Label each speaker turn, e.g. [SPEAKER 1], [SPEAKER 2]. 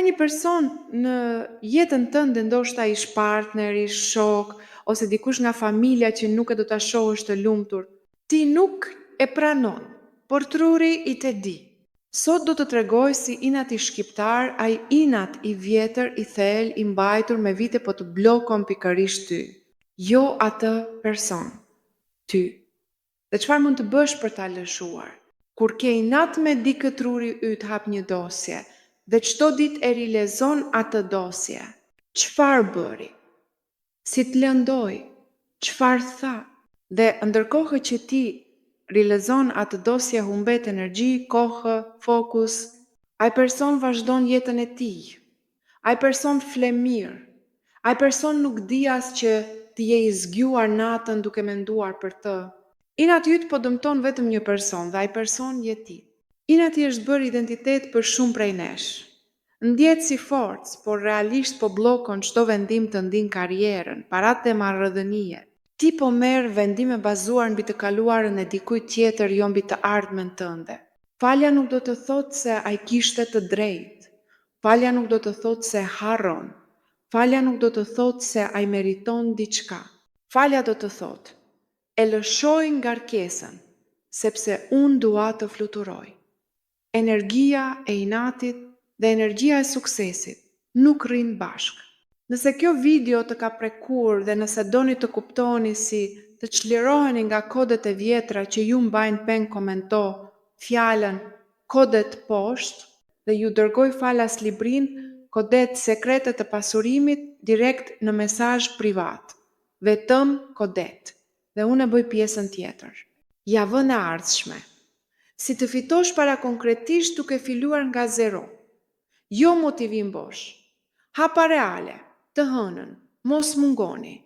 [SPEAKER 1] Ka një person në jetën tënde, ndoshta ish partner, ish shok ose dikush nga familja që nuk e do ta shohësh të lumtur. Ti nuk e pranon, por truri yt e di. Sot do të tregoj si inati shqiptar, ai inat i vjetër, i thellë, i mbajtur me vite po të bllokon pikërisht ty. Jo atë person, ty. Dhe çfarë mund të bësh për ta lëshuar? Kur ke inat me dikë truri yt hap një dosje dhe çdo ditë e rilexon atë dosje. Çfarë bëri? Si të lëndoi? Çfarë tha? Dhe ndërkohë që ti rilexon atë dosje humbet energji, kohë, fokus, ai person vazhdon jetën e tij. Ai person fle mirë. Ai person nuk di as që ti je i zgjuar natën duke menduar për të. Inati yt po dëmton vetëm një person dhe ai person je ti. Inati është bërë identitet për shumë prej nesh. Ndihet si forcë, por realisht po bllokon çdo vendim tëndin karrierën, paratë dhe marrëdhëniet. Ti po merr vendime bazuar mbi të kaluarën e dikujt tjetër jo mbi të ardhmen tënde. Falja nuk do të thotë se ai kishte të drejtë. Falja nuk do të thotë se harron. Falja nuk do të thotë se ai meriton diçka. Falja do të thotë, e lëshoj ngarkesën, sepse unë dua të fluturoj. Energjia e inatit dhe energjia e suksesit nuk rrinë bashkë. Nëse kjo video të ka prekur dhe nëse doni të kuptoni si të çliroheni nga kodet e vjetra që ju mbajnë peng komento fjalën kodet poshtë dhe ju dërgoj falas librin Kodet sekrete të pasurimit direkt në mesazh privat. Vetëm kodet. Dhe unë e bëj pjesën tjetër. Javën e ardhshme. Si të fitosh para konkretisht duke filluar nga zero. Jo motivim bosh. Hapa reale, të hënën, mos mungoni.